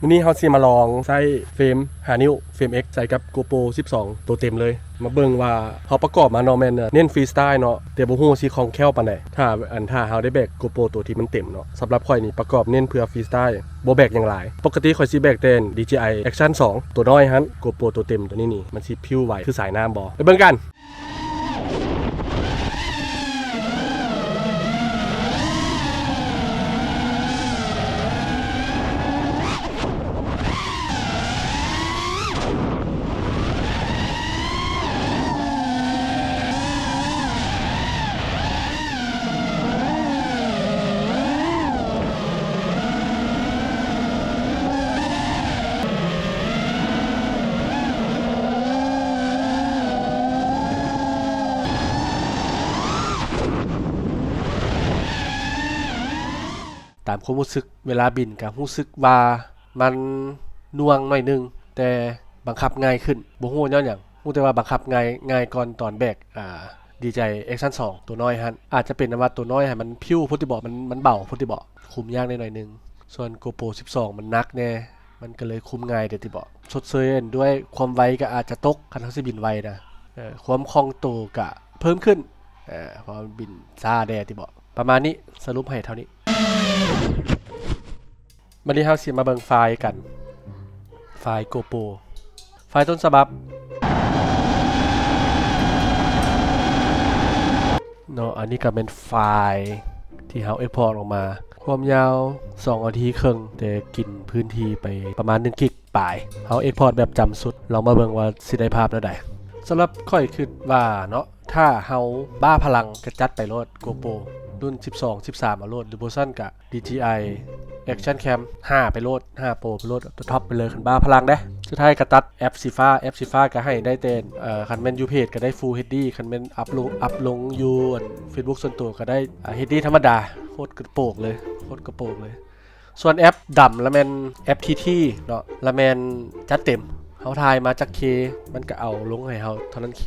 ມື້ນີ້ເຮົາຊິມາລອງໃຊ້ເຟຣມຫ້ານິ້ວ ເຟຣມ X ໃສ່ກັບ GoPro ສິບສອງ ໂຕເຕັມເລີຍ. ມາເບິ່ງວ່າເຮົາປະກອບມາເນາະ ແມ່ນເນັ້ນ freestyle ເນາະ ແຕ່ບໍ່ຮູ້ຊິຄ່ອງແຄ້ວປານໃດ. ຖ້າ ອັນ ຖ້າເຮົາໄດ້ແບກ GoPro ໂຕທີ່ມັນເຕັມເນາະ. ສຳລັບຂ້ອຍນີ້ປະກອບເນັ້ນເພື່ອ freestyle ບໍ່ແບກຫຍັງຫຼາຍ. ປົກກະຕິຂ້ອຍຊິແບກແຕ່ DJI Action ສອງ ໂຕນ້ອຍຫັ້ນ. GoPro ໂຕເຕັມໂຕນີ້ນີ້ ມັນຊິພິ້ວໄວຄືສາຍນ້ຳບໍ່? ໄປເບິ່ງກັນ. ຕາມຄວາມຮູ້ສຶກ ເວລາບິນກະຮູ້ສຶກວ່າມັນໜ່ວງໜ້ອຍໜຶ່ງ ແຕ່ບັງຄັບງ່າຍຂຶ້ນ ບໍ່ຮູ້ວ່າຍ້ອນຫຍັງ. ຮູ້ແຕ່ວ່າບັງຄັບງ່າຍ ງ່າຍກ່ອນຕອນແບກ ອາ DJI Action ສອງ ໂຕນ້ອຍຫັ້ນ. ອາດຈະເປັນນຳວ່າໂຕນ້ອຍຫັ້ນມັນພິ້ວພຸ້ນຕິເບາະ ມັນ ມັນເບົາພຸ້ນຕິເບາະ ຄຸມຍາກແດ່ໜ້ອຍໜຶ່ງ. ສ່ວນ GoPro ສິບສອງ ມັນໜັກແດ່ ມັນກະເລີຍຄຸມງ່າຍແດ່ຕິເບາະ. ຊົດເຊີຍດ້ວຍຄວາມໄວກະອາດຈະຕົກ ຄັນເຮົາຊິບິນໄວນະ ເອີ ຄວາມຄ່ອງໂຕກະເພີ່ມຂຶ້ນ ເອີ ເພາະວ່າມັນບິນຊ້າແດ່ຕິເບາະ. ປະມານນີ້ ສະຫຼຸບໃຫ້ເທົ່ານີ້. ບັດນີ້ເຮົາຊິມາເບິ່ງໄຟລ໌ກັນ ໄຟລ໌ GoPro ໄຟລ໌ຕົ້ນສະບັບເນາະ. ອັນນີ້ກະແມ່ນໄຟລ໌ທີ່ເຮົາ export ອອກມາ ຄວາມຍາວສອງນາທີເຄິ່ງ ແຕ່ກິນພື້ນທີ່ໄປປະມານໜຶ່ງກິກປາຍ. ເຮົາ export ແບບຈຳຊຸດ ລອງມາເບິ່ງວ່າຊິໄດ້ພາບແນວໃດ. ສຳລັບຂ້ອຍຄິດວ່າເນາະ ຖ້າເຮົາບ້າພະລັງກະຈັດໄປໂລດ GoPro ລຸ້ນສິບສອງ ສິບສາມ ເອົາໂລດ ຫຼືບໍ່ຊັ້ນກະ DJI Action Cam ຫ້າ ໄປໂລດ ຫ້າ Pro ໄປໂລດ ເອົາໂຕທັອບໄປເລີຍ ຄັນບ້າພະລັງເດ້. ສຸດທ້າຍກະຕັດແອັບສີຟ້າ ແອັບສີຟ້າກະໃຫ້ໄດ້ແຕ່ ເອີ ຄັນແມ່ນຢູ່ເພຈກະໄດ້ Full ເອັດດີ ຄັນແມ່ນອັບລົງ ອັບລົງຢູ່ ອັນ Facebook ສ່ວນໂຕກະໄດ້ ອາ ເອັດດີທຳມະດາ. ໂຄດກະໂປກເລີຍ ໂຄດກະໂປກເລີຍ. ສ່ວນແອັບດຳລະແມ່ນແອັບທີທີເນາະ ລະແມ່ນຈັດເຕັມ ເຮົາຖ່າຍມາຈັກເຄ ມັນກະເອົາລົງໃຫ້ເຮົາເທົ່ານັ້ນເຄ.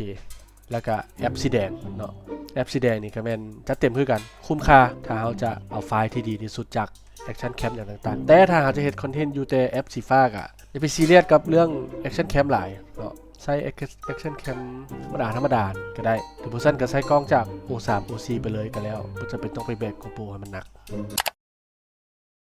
ແລ້ວກະແອັບສີແດງເນາະ ແອັບສີແດງນີ້ກະແມ່ນຈັດເຕັມຄືກັນ ຄຸ້ມຄ່າ ຖ້າເຮົາຈະເອົາໄຟລ໌ທີ່ດີທີ່ສຸດຈາກ Action Cam ຫຍັງຕ່າງໆ. ແຕ່ຖ້າເຮົາຈະເຮັດຄອນເທັນຢູ່ແຕ່ແອັບສີຟ້າກະ ຢ່າໄປຊີຣຽສກັບເລື່ອງ Action Cam ຫຼາຍເນາະ ໃຊ້ Action Cam ທຳມະດາທຳມະດາກະໄດ້ ຫຼືບໍ່ຊັ້ນກະໃຊ້ກ້ອງຈາກ ໂອສາມ ໂອສີ່ ໄປເລີຍກະແລ້ວ ບໍ່ຈຳເປັນຕ້ອງໄປແບກ GoPro ໃຫ້ມັນໜັກ.